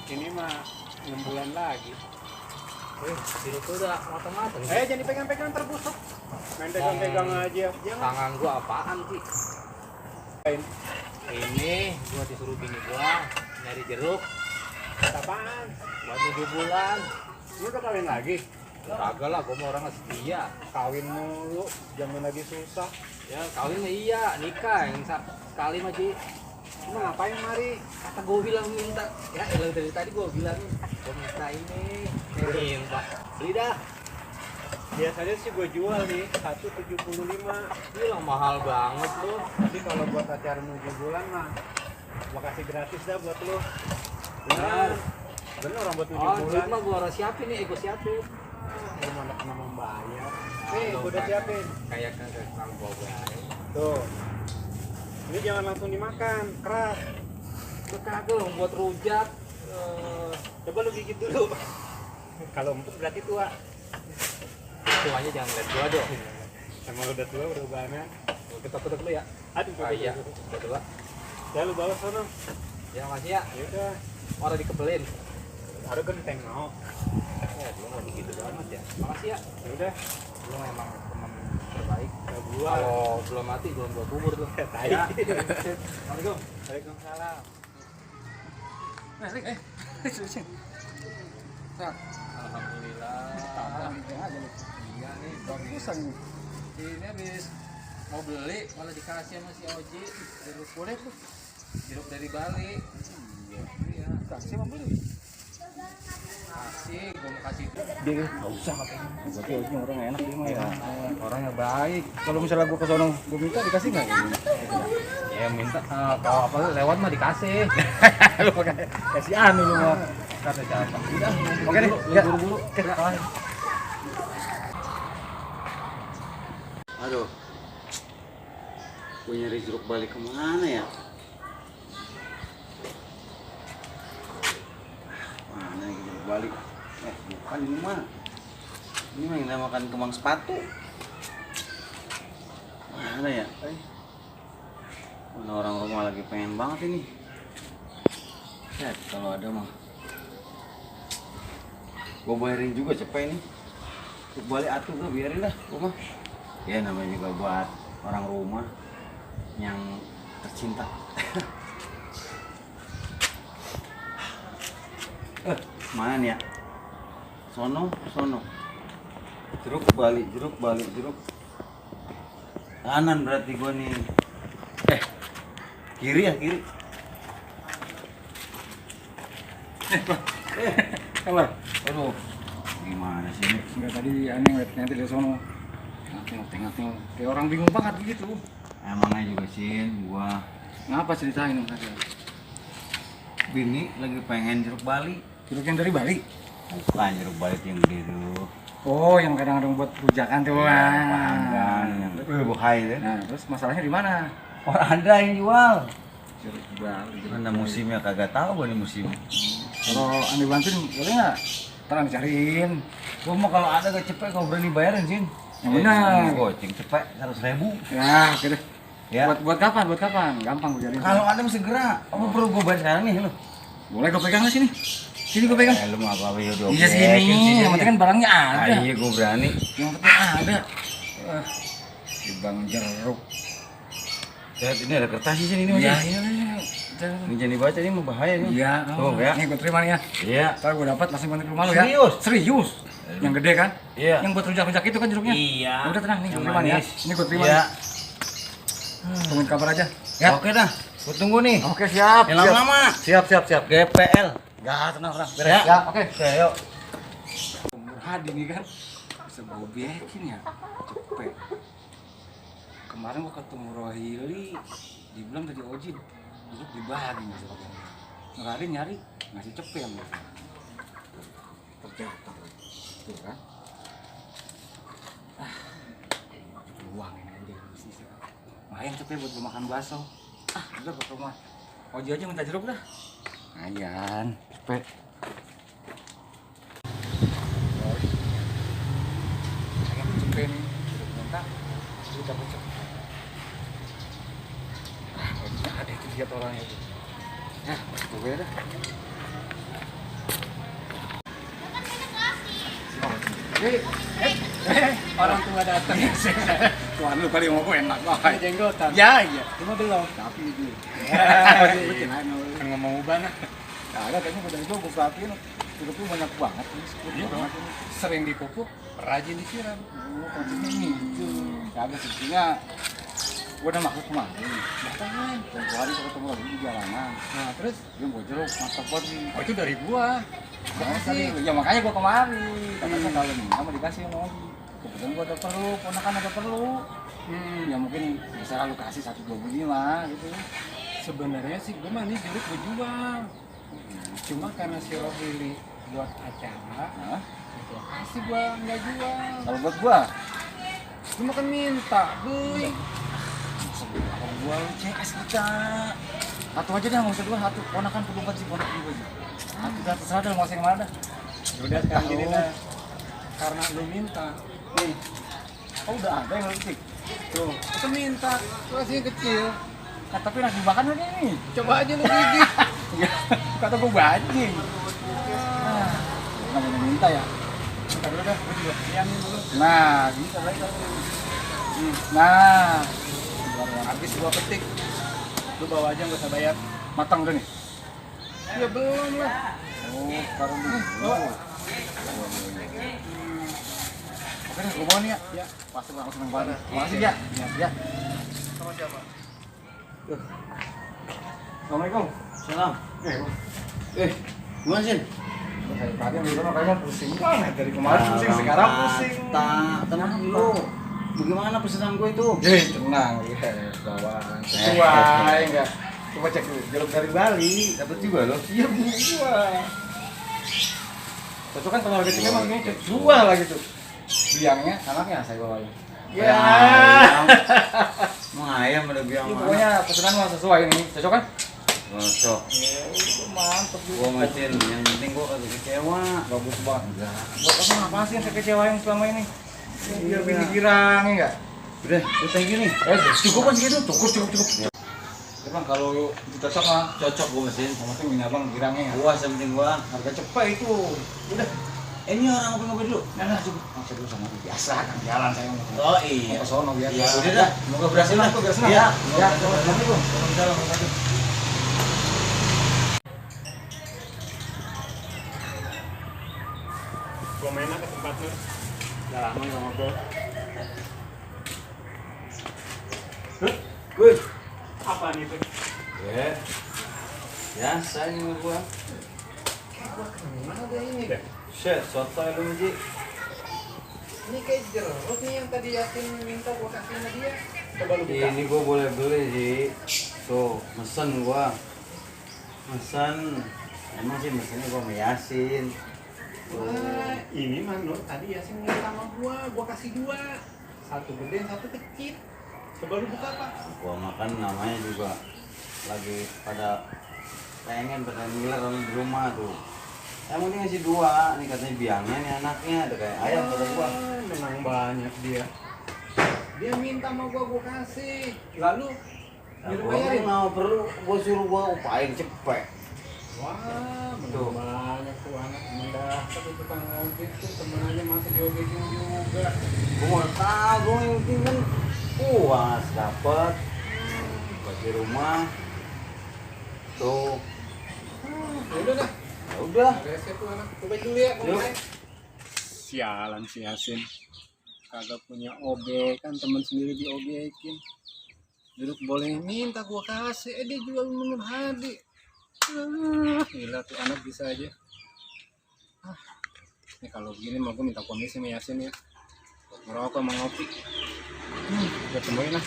Ini mah 6 bulan lagi. Sirup tuh udah matang-matang. Jangan dipegang-pegang terbusuk. Main pegang-pegang aja. Jangan. Tangan gua apaan sih? Ini gua disuruh bini gua nyari jeruk. Apaan? Buat 7 bulan. Lu udah kawin lagi? Kagak lah, gua mau orang setia. Kawin mulu, zaman lagi susah. Ya kawin mah iya, nikah yang sekali mah Ci. Lu ngapain mari? Kata gua bilang minta, ya elang dari tadi gua bilang gua minta ini. Minta. Beli dah. Biasanya sih gue jual nih 175. Gila mahal banget lu. Tapi kalau buat acara 7 bulan mah gua kasih gratis dah buat lu. Bener. Bener orang buat 7 Oh, bulan. duit mah gua harus siapin nih, gua siapin. Lu mana pernah membayar. Nih, gua udah siapin. Kayak kagak sang gua bayar. Tuh. Ini jangan langsung dimakan, keras. Gua kagak buat rujak. Coba lu gigit dulu. Kalau empuk berarti tua. Tuanya jangan lihat gua dong. Emang udah tua perubahannya. Kita dulu ya. Aduh, Oh iya, udah dua. Ya lu bawa sono. Ya makasih ya. Ya udah. Orang dikebelin. Ada genteng mau. Ya, lu mau begitu banget ya. Makasih ya. Ya udah. Lu memang teman terbaik. Ya gua. Kalau belum mati belum gua kubur tuh. Tai. Ya. Assalamualaikum. Waalaikumsalam. Alhamdulillah. Iya nih, bagusan. Ini habis mau beli malah dikasih sama si Oji jeruk boleh tuh. Jeruk dari Bali. Iya. Kasih mau beli. Kasih, gua mau kasih. Dia nggak usah katanya. Berarti Oji orang enak dia mah ya. Orangnya baik. Kalau misalnya gua ke sono, gua minta dikasih nggak? Ya minta kalau apa lewat mah dikasih. Lu pakai kasih anu lu mah. Kata siapa? Udah, oke deh. Ya, buru-buru. Oke. Aduh, gue nyari jeruk balik kemana ya? Mana yang jeruk balik? Bukan ini mah. Ini mah yang namakan kembang sepatu. Mana ya? Mana orang rumah lagi pengen banget ini. Lihat kalau ada mah. Gue bayarin juga cepet ini. Jeruk balik atuh gue biarin dah, rumah. Ya namanya juga buat orang rumah yang tercinta. Mana nih ya? Sono. Jeruk balik. Kanan berarti gua nih. Kiri ya, kiri. Kabar. Aduh. Gimana sih ini? Enggak tadi aneh ngeliat nanti dari sono. Tengok. Kayak orang bingung banget begitu. Emangnya juga sih gua Ngapa ceritain Mas? bini lagi pengen jeruk bali. Jeruk yang dari Bali. Bukan jeruk bali yang gede tuh. Oh, yang kadang-kadang buat rujakan tuh. Paham kan? Yang buhai tuh. Nah, terus masalahnya di mana? Oh, ada yang jual. Jeruk Bali. Mana musimnya kagak tahu gua nih musim. Kalau Anda bantuin boleh nggak? Ntar Anda cariin. Gua mau kalau ada gak cepet kau berani bayarin Sin. Yang benar. Goceng cepet 100.000. Ya, oke deh. Ya. Buat kapan? Gampang gue jadiin. Kalau ada mesti segera. Apa perlu gua bayar sekarang nih lu? Boleh gue pegang nggak sini? Sini gue pegang. Lu mah apa ya udah. Iya sini. Yang penting kan barangnya ada. Iya gua berani. Yang penting ada. Si Bang Jeruk. Lihat ini ada kertas di sini nih Mas. Iya. Ini jangan dibaca ini mau bahaya nih. Iya. Tuh ya. Nih gue terima nih ya. Iya. Ntar gue dapat langsung balik ke rumah lu ya. Serius? Yang gede kan? Iya. Yang buat rujak-rujak itu kan jeruknya. Iya. Udah tenang nih, gue Yang terima nih ya. manis. Ini gue terima. Iya. nih. Tungguin kabar aja. Ya. Oke dah. Gua tunggu nih. Oke, siap. Yang lama-lama. Siap. GPL. Enggak, tenang. Beres Ya. ya. Oke. Oke, yuk. Umur Hadi nih kan bisa gue biakin ya cepet. Kemarin gua ketemu Rohili, dibilang tadi Ojin duduk dibagi nih sama dia. Nggak ada nyari ngasih cepet yang gitu. Terjatuh tuh kan. Uang ini aja bisnis ya. Main cepet buat gua makan bakso. Udah ke rumah. Oji aja minta jeruk dah. Ayan, cepet. Cepet nih, jeruk minta, jeruk dapat cepet. Ada itu lihat orangnya itu. Ya, gue dah. Orang tua datang. Tuan lu kali ngomong enak Ada banget. jenggotan. Ya, iya. Cuma belum. Tapi itu. Kan ngomong ubah nah. Nah, ada kayaknya badan gua perhatiin. Hidupnya banyak banget. Iya dong. Sering dipupuk, rajin disiram. Oh, konsepnya gitu. Kagak sebetulnya gua udah maksud kemarin. Bahkan. Tempoh hari saya ketemu lagi di jalanan. Nah, terus Dia bawa jeruk, mantap banget nih. oh itu dari gua. Makasih. Ya makanya gua kemari. Katanya kalau minta mau dikasih sama Oji. Kebetulan gua ada perlu, ponakan ada perlu. Ya mungkin bisa lu kasih 1-2 biji lah gitu. Sebenarnya sih gua mah nih jeruk gua jual. Cuma karena si Rohili buat acara, Hah? gua kasih gua nggak jual. Kalau buat gua, Cuma kan minta, boy. kalau gua lu CS kita. Satu aja deh, nggak usah dua, satu. Ponakan perlu banget sih, ponakan juga aja. Satu dah terserah dah, mau yang mana dah. Udah sekarang gini dah. Karena lu minta, Nih, oh udah ada yang lebih. tuh, kita minta, gua kasih yang kecil. Nah, tapi nasi makan lagi nih. Coba aja lu gigit. Kata gua bajing. Nah, namanya minta ya. Bentar dulu dah, gua juga siangin dulu. Nah, bisa lagi. Nah, Habis gua petik, lu bawa aja nggak usah bayar. matang udah nih. Ya belum lah. Oh, sekarang dulu. Bawa. Oke nih, gua bawa nih ya. Ya, Pasti langsung seneng banget. Makasih ya. Ya. sama siapa? Assalamualaikum. Salam. Gimana sih? Saya tadi di sana kayaknya pusing banget dari kemarin pusing sekarang pusing. Tenang dulu. Bagaimana pesanan gue itu? Tenang, ya, bawaan. Sesuai enggak? Coba cek dulu. Jeruk dari Bali. Dapat juga loh. Iya, punya gua. Cocok kan kalau kecilnya mah ini jual lagi tuh. Biangnya anaknya saya bawain. Ya. Mau ayam ada biang Iya, mana? pokoknya pesanan mah sesuai ini. Cocok kan? Cocok. Mantep juga. Gua macin, yang penting gua kagak kecewa. Bagus banget. Buat apa sih yang saya kecewain selama ini? Biar bini girang ya enggak? Udah, thank you nih. Cukup kan segitu? Cukup. Emang kalau itu cocok mah Cocok gua mesin. sama tuh bini abang girangnya ya. Puas yang penting gua. Harga cepet itu. Udah. Ini orang ngopi-ngopi dulu. Nah, cukup. Masuk dulu sama biasa kan jalan saya mau. Oh Mau iya. ke sono biar. Ya udah dah. Semoga berhasil lah. Biar senang. Iya. Ya, Assalamualaikum. Waalaikumsalam. Gua main ke tempat lu. Udah lama nggak ngobrol. Good. Apa nih tuh? Ya. Biasa ini sama gua. Gua kenal deh ini deh. Shit, sotoy lu Ji. Ini kayak jeruk nih yang tadi Yasin minta gua kasih sama dia. Coba lu buka. Ini gua boleh beli sih. Tuh, mesen gua. Mesen. Emang sih mesennya gua sama Yasin. Wah, ini mah Nur tadi Yasin minta sama gua kasih dua. Satu gede, satu kecil. Coba lu buka apa? Gua makan namanya juga lagi pada pengen pada ngiler orang di rumah tuh. Yang penting ngasih dua, nih katanya biangnya nih anaknya ada kayak ayam kata gua. Wah, menang banyak dia. Dia minta sama gua kasih. Lalu Nah, dia gua bayarin. nggak perlu, gua suruh gua upain cepet. Wah, Tuh. menang banyak tuh anak mendah. Satu tukang ojek tuh temenannya masih diogekin juga. Gua mau tahu, gua yang penting kan puas dapet. Buat di rumah. Tuh, Ya udah dah. ya udah. Resep tuh anak. Coba dulu ya, Yuk. main. Sialan si Yasin. Kagak punya obek kan teman sendiri diobekin. Duduk boleh minta gua kasih, dia jual minum hadi. Gila tuh anak bisa aja. Ini kalau gini mau gua minta komisi sama Yasin ya. Buat ngerokok sama ngopi. Gua temuin lah.